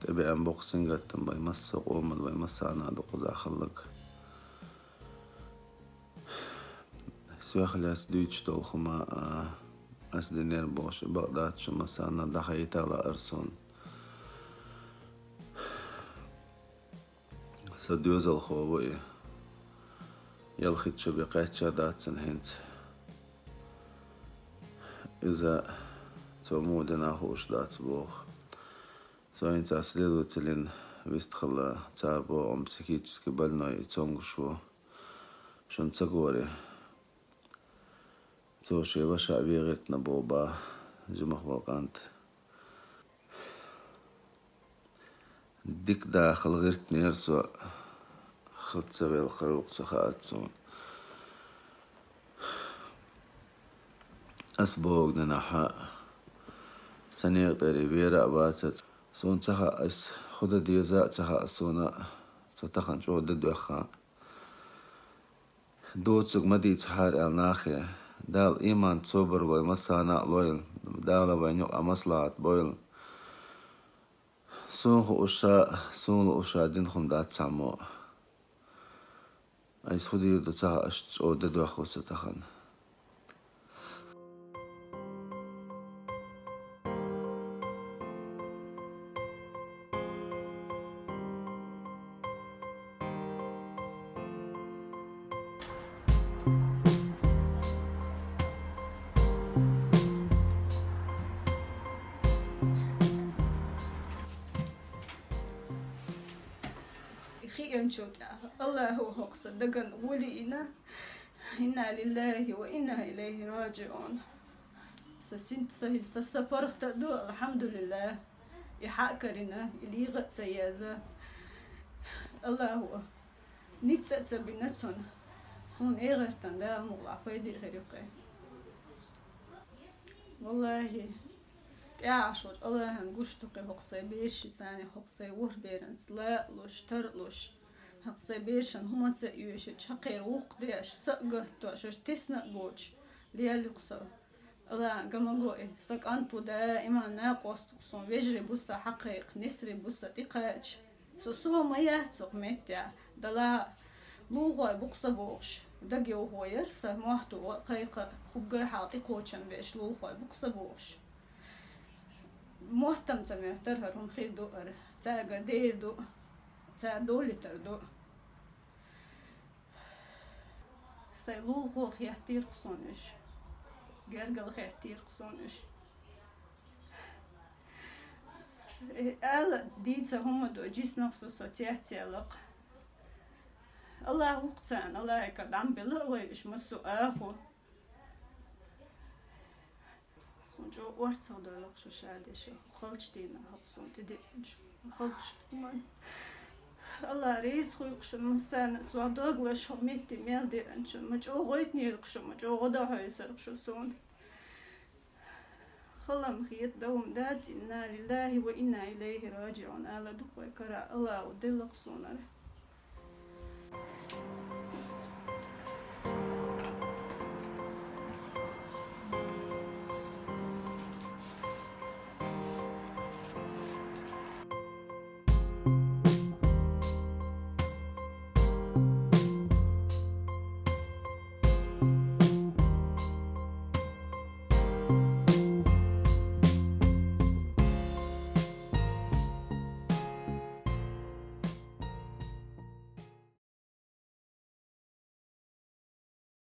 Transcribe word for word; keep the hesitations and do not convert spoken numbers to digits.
ТӀебеана боккха сингаттам бай массо а къоман, вай массарна а дукха захаллаг. Соьх лаьцна дуьйцуш долу хӀума, а, ас динера бохуш, и бакъ дац, шу массарна а дӀахайта лаара суна. Со доьзалхо ву и. Ялхитта шо бен кхаьчна дац цунна хӀинца. Иза цо муха дина хууш дац боху. Со хӀинца следователийн вистхила, цара боху, хьуна психически больной и цомгуш ву. Шуна ца гори. Цо шен ваша вен гӀиртина боху бах, жимах волу кӀант. Дика дахала гӀиртинера со, хала ца велла кхара ву-кх ца хаьа суна. Ас боху динехь, сан некъа тӀера вера а вац аса. Суна ца хаьа, ас хӀун дан деза а ца хаьа суна, со тахана чӀогӀа де доьхна. Доцург ма дийцахьара аьлла нахе. Дала иман, собар вай массарна а лойла. Дала вайна юкъахь маслахьат бойла. Суна хууш а, суна лууш а дина хӀума дац цхьаммо. Айса хӀун дийр ду ца хаьа, ас чӀогӀа де доьхна ву со тахана. Хиъначул тӀаьхьа Аллахо хӀокху сан дагана гӀоле йина. Инна лиллахи ва инна илайхи раджиун. Сан синца, сан, сан паргӀат а ду, алхьамдулиллах. И хьа а карийна, и лийгӀа а ца еза. Аллахо ницкъ а ца бина цунна. Суна эгӀартан Дала мукъалахь пайде хир ю-кх. Валлахи, тӀаьхьашхочу Аллахьан гуш ду-кх хӀокху сайн берашца, хӀокху сайн ворхӀ беранца ла а луш, тар а луш. ХӀокху сайн берашна хӀума ца оьшуш, хьакхера вукху деш, са а гатдеш, уьш тесна а боцуш, лелла ю-кх со. Аллахьан ган ма го и, сан кӀант ву даиман накъост ву-кх суна, вежарий бу сан хьакхайкха, несарий бу сан тӀекхача. Со сов ма яц цу меттехь, Дала лулахой бу-кх сан бохуш, дагайовхо яра сан, мохь а, кхайкха а, уггар хьалха тӀекхочун берш лулахой бу-кх сан бохуш. Мотт-м ца моьттура хӀара хӀума хир ду ара. Цаьргара дер ду, цара долуьйтур ду. Сайн лулахо хеттийра-кх суна уьш. Гергала хеттийра-кх суна уьш. Ала дийца хӀума ду, жиснах со, со цецъяла-кх. Аллах ву-кх царна, Аллахье кара дӀа ма белла вай уьш массо а аху. Суна чӀогӀа орцах доьлла-кх шу шадерш, халчу дийнахь суна тӀедеъча халчу хӀуманна. Аллах реза хуьлда-кх шуна массарна а, сох дог лозуш хӀокху метте мел деанчунна. Ма чӀогӀа гӀойтинера-кх шу, ма чӀогӀа гӀо дан хьовсура-кх шу суна. Хала-м хета, дов-м дац, инна лиллахи ва инна илайхи раджиун ала ду-кх вай карахь, Аллахо делла-кх суна хӀара.